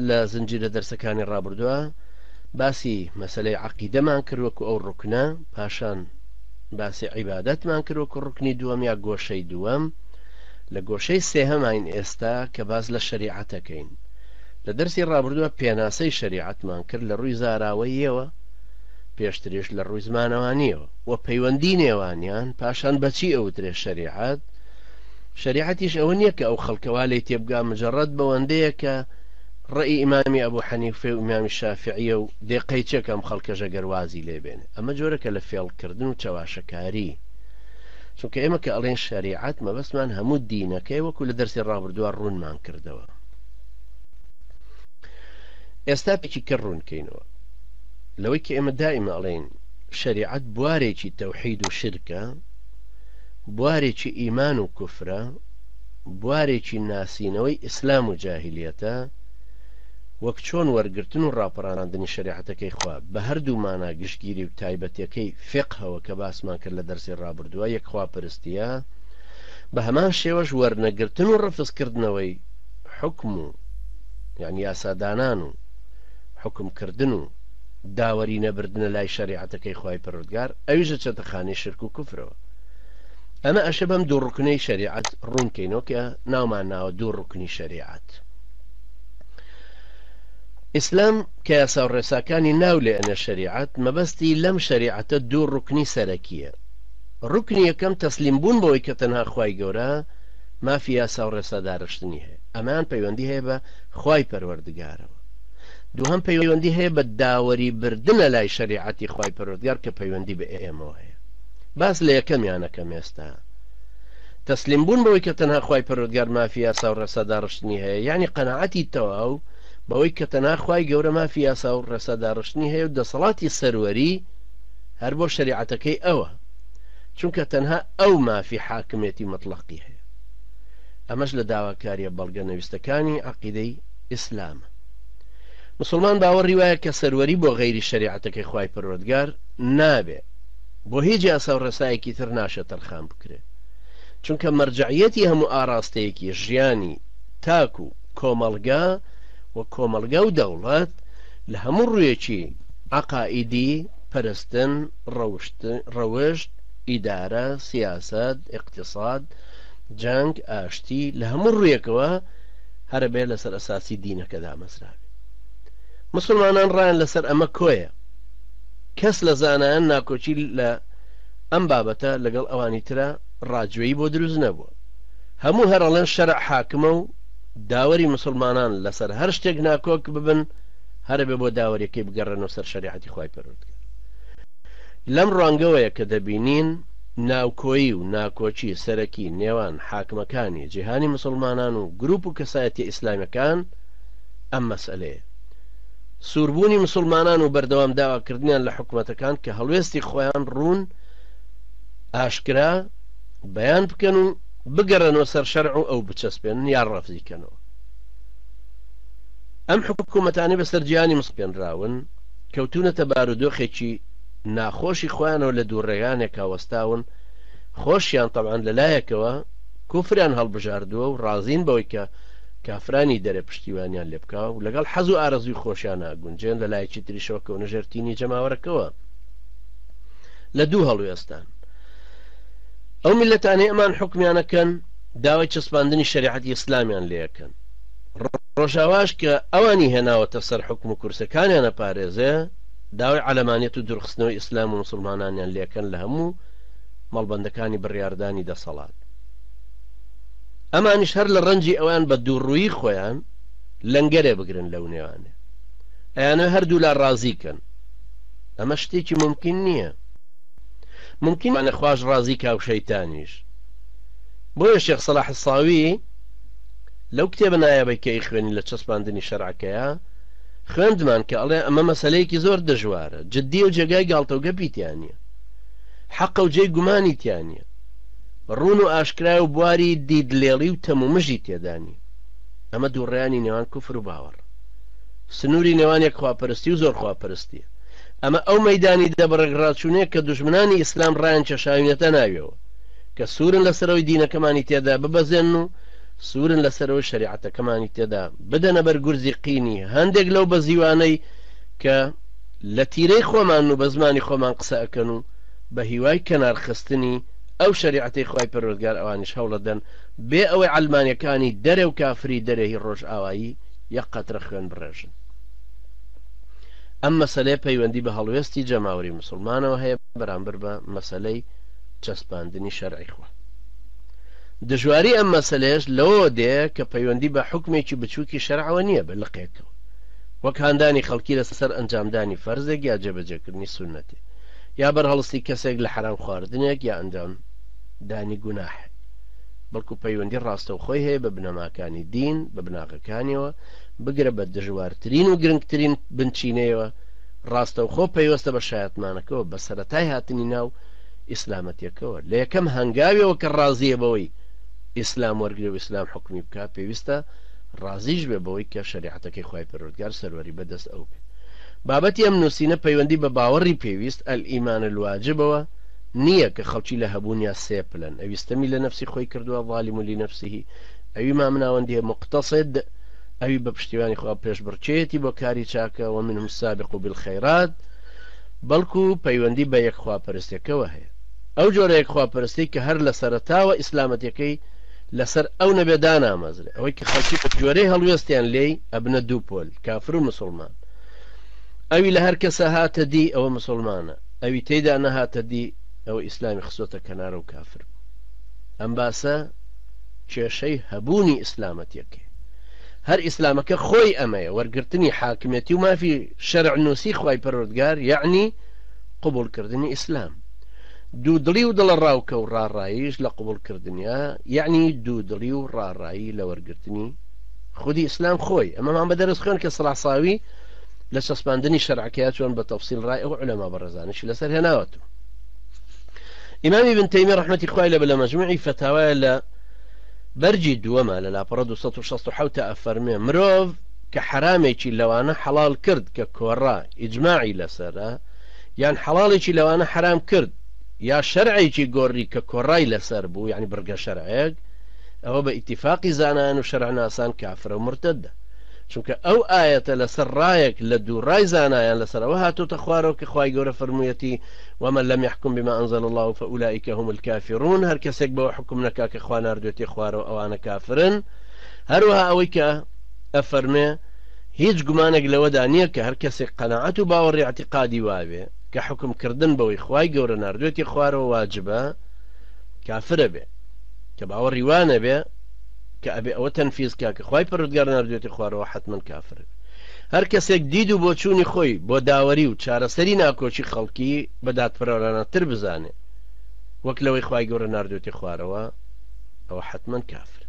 لە زنجیرە دەرسەکانی ڕابردووە باسی مەسەلەی عەقیدەمان کرد وەکو ئەو ڕوکنە، پاشان باسی عیبادەتمان کرد وەکو ڕوکنی دووەم یا گۆشەی دووەم. لە گۆشەی سێهەماین ئێستا کە باس لە شەریعەتەکەین. لە دەرسی ڕابردووە پێناسەی شەریعەتمان کرد لە ڕووی زاراوەییەوە، پێشتریش لە ڕووی زمانەوانییەوە و پەیوەندی نێوانیان، پاشان بەچی ئەوترێ شەریعەت؟ شەریعەتیش ئەوە نییە کە ئەو خەڵکە وا لێی تێبگا مجەڕەد بەوەندەیە کە ڕەئی ئیمامی ئەبو حەنیفە و ئیمامی شافعیە و دێ قەیچێک ئەم خەڵکەش ئەگەر وازی لێ بێنێ. ئەمە جۆرێکە لە فێڵکردن و چەواشەکاری. چونکە ئێمە کە ئەڵێین شەریعەت مەبەستمان هەموو دینەکەیە وەکو لە دەرسی ڕابردووە ڕوونمان کردەوە. ئێستا پێکی کە ڕوون کەینەوە لەوەی کە ئێمە دائیمە ئەڵێین شەریعەت بوارێکی تەوحید و شرکە، بوارێکی ئیمان و کوفرە، بوارێکی ناسینەوەی ئیسلام و جاهیلیەتە، وەک چۆن وەرگرتن و ڕاپەڕاندنی شەریعەتەکەی خوا بە هەردوو مانا گشتگیری و تایبەتیەکەی فیقهەوە کە باسمان کرد لە دەرسی ڕابردووە یەکخواپەرستیە، بە هەمان شێوەش وەرنەگرتن و ڕەفزکردنەوەی حوکم و یانی یاسادانان و حوکم کردن و داوەری نەبردنە لای شەریعەتەکەی خوای پەروەردگار ئەویش ئەچێتە خانەی شرک و کوفرەوە. ئەمە ئەشێ بەم دوو ڕوکنەی شەریعەت ڕوون کەینەوە کە ناومان ناوە دوو ڕوکنی شەریعەت. ئیسلام کە یاسا و ڕێساکانی ناو لێ ئەنێ شەریعەت، مەبەستی لەم شەریعەتە دوو ڕوکنی سەرەکییە. ڕوکنی یەکەم تەسلیم بوون بەوەی کە تەنها خوای گەورە مافی یاسا و ڕێسا دارشتنی هەیە. ئەمەیان پەیوەندی هەیە بە خوای پەروەردگارەوە. دووهەم پەیوەندی هەیە بە داوەری بردنە لای شەریعەتی خوای پەروەردگار کە پەیوەندی بە ئێمەوە هەیە. باس لە یەکەمیان ئەکەم ئێستا. تەسلیم بوون بەوەی کە تەنها خوای پەروەردگار مافی یاسا و ڕێسا داڕشتنی هەیە، یەعنی قەناعەتی تەواو بەوەی کە تەنها خوای گەورە مافی یاسا و ڕێسا داڕشتنی هەیە و دەسەڵاتی سەروەری هەر بۆ شەریعەتەکەی ئەوە، چونکە تەنها ئەو مافی حاکمێتی مەتڵەقی هەیە. ئەمەش لە داواکاریە بەڵگە نەویستەکانی عەقیدەی ئیسلامە. مسوڵمان باوەڕی وایە کە سەروەری بۆ غەیری شەریعەتەکەی خوای پەروەردگار نابێ. بۆ هیچ یاسا و ڕێسایەکی تر ناشێ تەرخان بکرێ چونکە مەرجەعیەتی هەموو ئاراستەیەکی ژیانی تاک و کۆمەڵگا و کۆمەڵگا و دەوڵەت لە هەموو ڕوویەکی عەقائیدی، پەرستن، ڕەوشت، ئیدارە، سیاسەت، ئیقتیساد، جەنگ، ئاشتی، لە هەموو ڕوویەکەوە هەرەبێ لەسەر ئەساسی دینەکە دامەزرابێ. مسوڵمانان ڕایان لەسەر ئەمە کۆیە. کەس لە زانایان ناکۆکی لە ئەم بابەتە لەگەڵ ئەوانی ترا ڕاجوێی بۆ دروست نەبووە. هەموو هەر ئەڵێن شەرع حاکمە و داوەری مسوڵمانان لەسەر هەر شتێک ناکۆک ببن هەرەبێ بۆ داوەریەکەی بگەڕێنەوە سەر شەریعەتی خوای پەروەردگار. لەم ڕوانگەوەیە کە دەبینین ناوکۆیی و ناکۆکی سەرەکی نێوان حاکمەکانی جیهانی مسوڵمانان و گروپ و کەسایەتیە ئیسلامیەکان ئەم مەسئەلەیە. سووربوونی مسوڵمانان و بەردەوام داواکردنیان لە حکومەتەکان کە هەڵوێستی خۆیان ڕوون ئاشکرا بەیان بکەن و بگەڕێنەوە سەر شەرع و ئەو بچەسپێنن یا ڕەفزی کەنەوە. ئەم حکومەتانەی بەسەر جیهانی مسپێنراون کەوتوونەتە بارودۆخێکی ناخۆشی خۆیانەوە لە دووڕێیانێکا وەستاون خۆشیان تەبعەن لەلایەکەوە کوفریان هەڵبژاردووە و ڕازین بەوەی کە کافرانی دەرێ پشتیوانیان لێ بکا و لەگەڵ حەز و ئارەزووی خۆشیان ناگونجێن، لە لایەکی تریشەوە کەونە ژێر تینی جەماوەرەکەوە. لە دوو هەڵوێستان. ئەو میللەتانەی ئەمان حوکمیان ئەکەن داوای چەسپاندنی شەریعەتی ئیسلامیان لێ ئەکەن. ڕۆژاواش کە ئەوانی هێناوەتە سەر حوکم و کورسەکانیان ئەپارێزێ، داوای عەلەمانیەت و دوورخستنەوەی ئیسلام و موسڵمانانیان لێ ئەکەن لە هەموو مەڵبەندەکانی بڕیاردانی دەسەڵات. ئەمانیش هەر لە ڕەنجی ئەوان بە دووڕوویی خۆیان لەنگەرێ بگرن لەو نێوانێ ئەیانەوێ هەردوولا ڕازی کەن ئەمە شتێکی مومکین نییە مومکین مانە خواش ڕازی کا و شەیتانیش بۆیە شێخ سەلاح ساوی لەو کتێبە نایابەی کە ئەیخوێنین لە چەسپاندنی شەرعەکەیە خوێندمان کە ئەڵێ ئەمە مەسەلەیەکی زۆر دژوارە جدیە و جێگای گاڵتەوگەپی تیا نییە حەقە و جێی گومانی تیا نییە ڕوون و ئاشکرایە و بواری دیدلێڵی و تەمومژی تێدا نییە. ئەمە دووڕیانی نێوان کوفر و باوەڕە. سنووری نێوان یەکخواپەرستی و زۆرخواپەرستییە. ئەمە ئەو مەیدانی دەبڕێکڕاچوونەیە کە دوژمنانی ئیسلام ڕایانکێشاوینەتە ناویەوە، کە سوورن لەسەر ئەوەی دینەکەمانی تێدا ببەزێنن و سوورن لەسەر ئەوەی شەریعەتەکەمانی تێدا بدەنە بەر گورزی قینی هەندێک لەو بەزیوانەی کە لە تیرەی خۆمانن و بە زمانی خۆمان قسە ئەکەن و بە هیوای کەنارخستنی ئەو شەریعەتەی خوای پەروەردگار ئەوانیش هەوڵەدەن بێ ئەوەی عەلمانیەکانی دەرێ و کافری دەرێ هی ڕۆژئاوایی یەک قەترە خوێن بڕێژن. ئەم مەسەلەیە پەیوەندی بە هەڵوێستی جەماوەری موسڵمانەوە هەیە بەرامبەر بە مەسەلەی چەسپاندنی شەرعی خوا. دژواری ئەم مەسەلەیەش لەوەوە دێ کە پەیوەندی بە حوکمێکی بچووکی شەرعەوە نییە بە لقێکەوە وەک هاندانی خەڵکی لەسەر ئەنجامدانی فەرزێک یا جێبەجێکردنی سوننەتێ یا بەرهەڵستی کەسێک لە حەرام خواردنێک یا ئەنجام دانی گوناحێک بەڵکو پەیوەندی ڕاستەوخۆی هەیە بە بنەماکانی دین بە بناغەکانیەوە بگرە بە دژوارترین و گرنگترین بنچینەیەوە ڕاستەوخۆ پەیوەستە بە شایەتمانەکەوە بە سەرەتای هاتنی ناو ئیسلامەتیەکەوە لە یەکەم هەنگاویەوە کە ڕازیە بەوەی ئیسلام وەرگرێ و ئیسلام حوکمی بکا پێویستە ڕازیش بێ بەوەی کە شەریعەتەکەی خوای پەروەردگار سەروەری بەدەست ئەو بێ. بابەتی ئەم نووسینە پەیوەندی بە باوەڕی پێویست، الایمان الواجب، ەوە نییە کە خەڵکی لە هەبوونیا سێ پلەن، ئەوی ستەمی لە نەفسی خۆی کردووە، ظالم لنفسه، ئەوی مامناوەندیە، مقتصد، ئەوی بە پشتیوانی خوا پێشبڕکێیەتی بۆ کاری چاکە، ومنهم السابق بالخیرات، بەڵکو پەیوەندی بە یەکخواپەرستیەکەوە هەیە. ئەو جۆرە یەکخواپەرستیەی کە هەر لە سەرەتاوە ئیسلامەتیەکەی لەسەر ئەو نەبێ دانامەزرێ، ئەوەی کە خەڵکی بە گوێرەی هەڵوێستیان لێی ئەبنە دوو پۆل، کافر و مسوڵمان. ئەوی لە هەر کەسە هاتە دی ئەوە مسوڵمانە، ئەوی تێیدا نەهاتە دی ئەوە ئیسلامی خستۆتە کەنارە و کافر بوو. ئەم باسە کێشەی هەبوونی ئیسلامەتیەکەیە. هەر ئیسلامەکە خۆی ئەمەیە، وەرگرتنی حاکمێتی و مافی شەرع نووسی خوای پەروەردگار یەعنی قبوڵ کردنی ئیسلام. دوودڵی و دڵەڕاوکە و ڕاڕاییش لە قبوڵ کردنیا یەعنی دوودڵی و ڕاڕایی لە وەرگرتنی خودی ئیسلام خۆی. ئەمەمان بە دەرس خوێند کە سەڵاح ساوی لە چەسپاندنی شەرعەکەیا چۆن بە تەفسیل ڕای ئەو عولەما بەڕێزانەشی لەسەر هێناوەتەوە. ئیمام ئیبن تەیمیە ڕەحمەتی خوای لێ بێ لە مەجموعی فەتاوایە لە بەرگی دووەمە لە لاپەڕە 267 ئەفەرمێ مرۆڤ کە حەرامێکی لەوانە حەڵاڵ کرد کە کۆڕا، ئیجماعی لەسەرە، یان حەڵاڵێکی لەوانە حەرام کرد یا شەرعێکی گۆڕی کە کۆڕای لەسەر بوو یانی بڕگە شەرعێک ئەوە بە ئیتیفاقی زانایان و شەرعناسان کافرە و مورتەدە چونکە ئەو ئایەتە لەسەر ڕایەک لە دوو ڕای زانایان لەسەر ئەوە هاتۆتە خوارەوە کە خوای گەورە فەرموویەتی ومن لم يحكم بما أنزل الله فأولئك هم الكافرون هەر کەسێک بەوە حوکم نەکا کە خوا ناردوێتی خوارەوە ئەوانە کافرن هەروەها ئەوەی کە ئەفەرمێ، هیچ گومانێک لەوەدا نییە کە هەر کەسێک قەناعەت و باوەڕی ئیعتیقادی وابێ کە حوکم کردن بەوەی خوای گەورە ناردوێتی خوارەوە واجبە کافرە بێ کە باوەڕی وا نەبێ کە ئەبێ ئەوە تەنفیز کا کە خوای پەروەردگار ناردوێتی خوارەوە حەتمەن کافرە بێ هەر کەسێک دید و بۆچوونی خۆی بۆ داوەری و چارەسەری ناکۆکی خەڵکی بە دادپەروەرانەتر بزانێ وەک لەوەی خوای گەورە ناردوێتی خوارەوە ئەوە حەتمەن کافرە.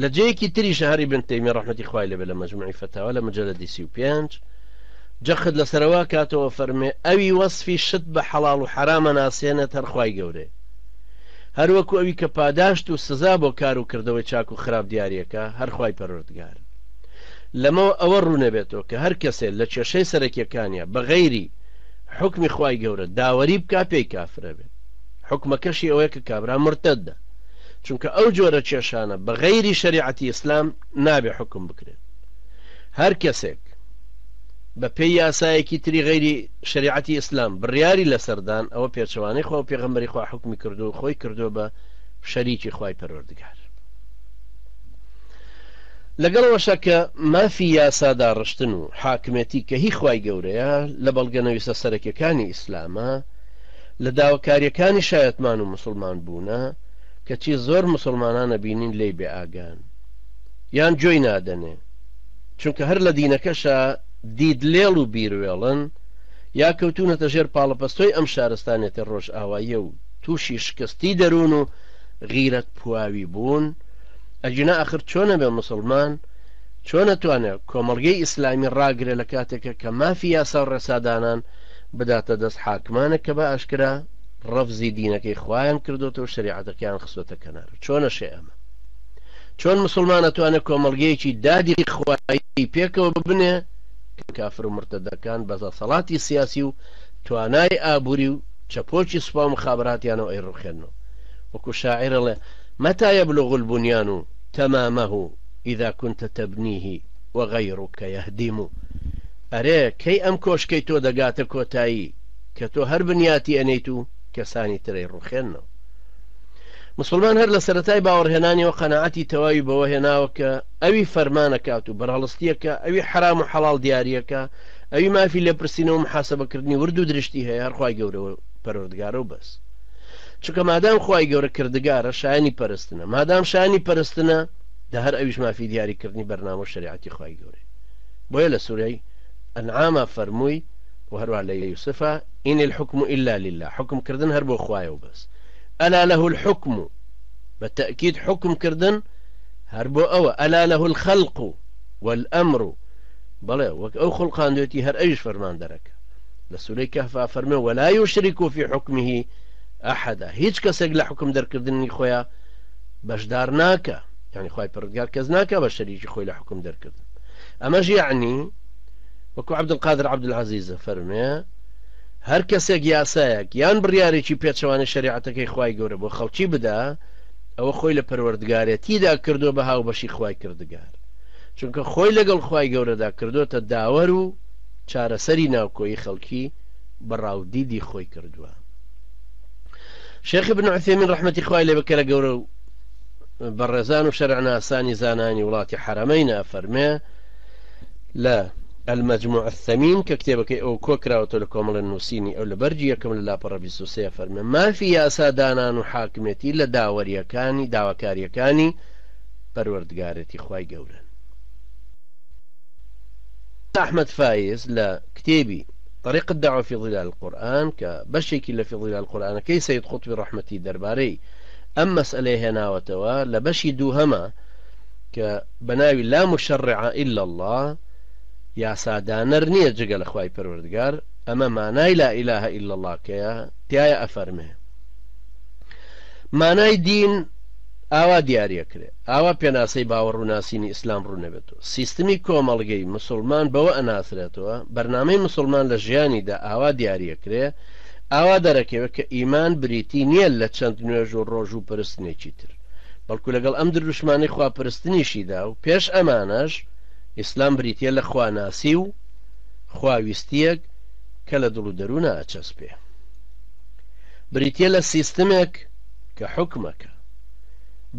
لە جێیەکی تریشە هەر ئیبن تەیمیە ڕەحمەتی خوای لێ بێ لە مەجموعی فەتاوا لە مجەلەدی 35 جەخت لەسەرەوە کاتەوە فەرمێ ئەوی وەسفی شت بە حەڵاڵ و حەرامە ناسێنێت هەر خوای گەورەیە هەروەکو ئەوی کە پاداشت و سزا بۆ کار و کردەوەی چاک و خراپ دیاریەکە هەر خوای پەروەردگارە لەمەوە ئەوە ڕوونەبێتەوە کە هەر کەسێ لە کێشەی سەرەکیەکانیا بە غەیری حوکمی خوای گەورە داوەری بکا پێی کافرە بێ حوکمەکەشی ئەوەیە کە کابرا مورتەدە چونکە ئەو جۆرە کێشانە بە غەیری شەریعەتی ئیسلام نابێ حوکم بکرێن هەر کەسێک بە پێی یاسایەکی تری غەیری شەریعەتی ئیسلام بڕیاری لەسەردان ئەوە پێچەوانەی خوا و پێغەمبەری خوا حوکمی کردو و خۆی کردووە بە شەریکی خوای پەروەردگار لەگەڵ ئەوەشا کە مافی یاساداڕشتن و حاکمێتی کە هی خوای گەورەیە لە بەڵگەنەویستە سەرەکیەکانی ئیسلامە لە داواکاریەکانی شایەتمان و موسڵمان بوونە کەچی زۆر موسڵمانان ئەبینین لێی بێ ئاگان یان گوێی نادەنێ چونکە هەر لە دینەکەشا دید لێڵ و بیر وێڵن یا کەوتونەتە ژێر پاڵەپەستۆی ئەم شارستانیەتە ڕۆژئاواییە و توشی شکستی دەروون و غیرەت پواوی بوون ئەگینا ئاخر چۆن ئەبێ موسڵمان چۆن ئەتوانێ کۆمەڵگەی ئیسلامی ڕاگرێ لە کاتێکە کە مافی یاسا و ڕێسادانان بداتە دەست حاکمانێک کە بە ئاشکرا ڕەفزی دینەکەی خوایان کردۆتەوە شەریعەتەکەیان خستۆتە کەنار چۆنە شێ ئەمە چۆن مسلمان ئەتوانێت کۆمەڵگەیەکی دادی خوایی پێکەوە ببنێ کە کافر و مرتدەکان بە دەسەڵاتی سیاسی و توانای ئابووری و چەپۆکی سوپا و مخابراتیانەوە ئەیڕوخێنەوە وەکو شاعیر ئەڵێ. متى يبلغ البنيان تمامه اذا كنت تبنيه وغيرك يهدم ئەرێ کەی ئەم کۆشکەی تۆ دەگاتە کۆتایی کە تۆ هەر بنیاتی ئەنێیت و کەسانی تر ئەیڕوخێننەوە؟ مسوڵمان هەر لە سەرەتای باوەڕهێنانیەوە قەناعەتی تەواوی بەوە هێناوە کە ئەوی فەرمانەکات و بەرهەڵستیەکە، ئەوی حەرام و حەڵاڵ دیاریەکا، ئەوی مافی لێپرسینەوە و محاسەبەکردنی ورد و درشتی هەیە هەر خوای گەورە و پەروەردگارە و بەس. چونکە مادام خوای گەورە کردگارە شایەنی پەرستنە، مادام شایەنی پەرستنە دە هەر ئەویش مافی دیاریکردنی بەرنامە و شەریعەتی خوای گەورەیە. بۆیە لە سورەی ئەنعاما فەرمووی و هەروەها لە یوسفا، ان الحکم الا للە، حوکم کردن هەر بۆ خوایە و بەس. الا له الحکم، بە تەئکید حوکم کردن هەر بۆ ئەوە، الا له الخلق والامر، بەڵێ وەک ئەو خوڵقاندوێتی هەر ئەویش فەرماندەرەکە. لە سورەی کەهفا فەرموێ، ولا یشرک فی حکمه احدا، هیچ کەسێک لە حوکم دەرکردنی خۆیا بەشدار ناکا، یانی خوای پەروەردگار کەس ناکا بە شەریکی خۆی لە حوکم دەرکردن. ئەمەش یەعنی وەکو عەبدولقادر عەبدولعەزیز ئەفەرموێ، هەر کەسێک یاسایەک یان بڕیارێکی پێچەوانەی شەریعەتەکەی خوای گەورە بۆ خەڵکی بدا، ئەوە خۆی لە پەروەردگارێتیدا کردووە بە هاوبەشی خوای کردگار، چونکە خۆی لەگەڵ خوای گەورەدا کردۆتە داوەر و چارەسەری ناوکۆیی خەڵکی بە ڕا و دیدی خۆی کردووە. شێخ ابن عثیمین ڕەحمەتی خوای لێ بکە لە گەورە و بەڕێزان و شەرعناسانی زانایانی وڵاتی حەرەمەین ئەفەرمێ لە المجموع الثمین کە کتێبەکەی ئەو کۆکراوەتەوە لە کۆمەڵە نووسینی ئەو لە بەرگی یەکەم لە لاپەڕە 23 فەرمێ مافی یاسا دانان و حاکمێتی لە داوەریەکانی داواکاریەکانی پەروەردگارێتی خوای گەورەن. ئەحمەد فایز لە کتێبی، طریق الدعوە فی ظلال القرآن، کە بەشێکی لە فی ظلال القرآنەکەی سەید قوتبی ڕەحمەتی دەربارەی ئەم مەسئەلەیە هێناوەتەوە لە بەشی دووهەما کە بە ناوی لا مشرع الا اللە یاسادانەر نییە جگە لە خوای پەروەردگار ئەمە مانای لا اله الا اللە کەیە تیایا ئەفەرمێ مانای دین ئاوا دیاریەکرێ ئاوا پێناسەی باوەڕ و ناسینی ئیسلام ڕوونەبێتەوە سیستمی کۆمەڵگەی مسوڵمان بەوە ئەناسرێتەوە بەرنامەی مسوڵمان لە ژیانیدا ئاوا دیاریەکرێ ئاوا دەرەکەوێ کە ئیمان بریتی نییە لە چەند نوێژ و ڕۆژ و پەرستنێکی تر بەڵکو لەگەڵ ئەم دروشمانەی خواپەرستنیشیدا و پێش ئەمانەش ئیسلام بریتییە لە خواناسی و خواویستییەک کە لە دڵ و دەروونا ئەچەسپێ. بریتییە لە سیستمێک کە حوکمەکە.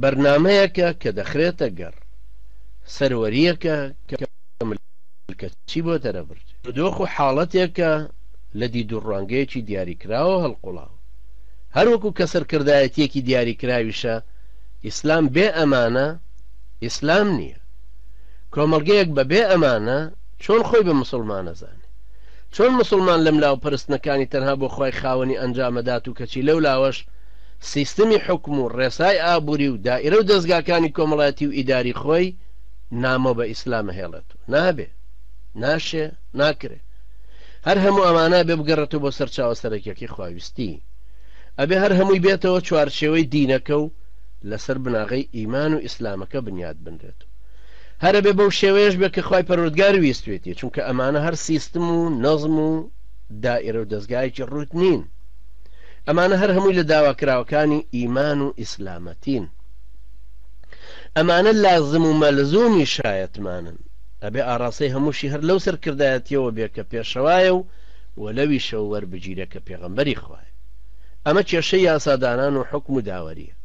بەرنامەیەکە کە دەخرێتە گەڕ. سەروەرییەکە کە ملکەچی بۆ دەرەبردرێ. دۆخ و حاڵەتێکە لە دید و ڕوانگەیەکی دیاریکراوەوە هەڵقوڵاوە. هەروەکو کە سەرکردایەتییەکی دیاریکراویشە، ئیسلام بێ ئەمانە ئیسلام نییە. کۆمەڵگەیەک بە بێ ئەمانە چۆن خۆی بە مسوڵمان ئەزانێ؟ چۆن مسوڵمان لەم لاوە پەرستنەکانی تەنها بۆ خوای خاوەنی ئەنجامەدات و کەچی لەو لاوەش سیستمی حوکم و ڕێسای ئابوری و دائیرە و دەزگاکانی کۆمەڵایەتی و ئیداری خۆی نامۆ بە ئیسلام ئەهێڵێتەوە؟ نابێ، ناشێ، ناکرێ. هەر هەموو ئەمانە ئەبێ بگەڕێتەوە بۆ سەرچاوە سەرەکیەکەی خواویستی. ئەبێ هەر هەمووی بێتەوە چوارچێوەی دینەکە و لەسەر بناغەی ئیمان و ئیسلامەکە بنیات بنرێت. هەر ئەبێ بەو شێوەیەش بێت کە خوای پەروەردگار ویستوێتی، چونکە ئەمانە هەر سیستم و نەزم و دائیرە و دەزگایەکی ڕووت نین. ئەمانە هەر هەمووی لە داواکراوەکانی ئیمان و ئیسلامەتین. ئەمانە لازم و مەلزومی شایەتمانن. ئەبێ ئاڕاستەی هەمووشی هەر لەو سەرکردایەتیەوە بێ کە پێشەوایە و وە لەویشەوە وەربگیرێ کە پێغەمبەری خوایە. ئەمە کێشەی یاسادانان و حوکم و داوەریە.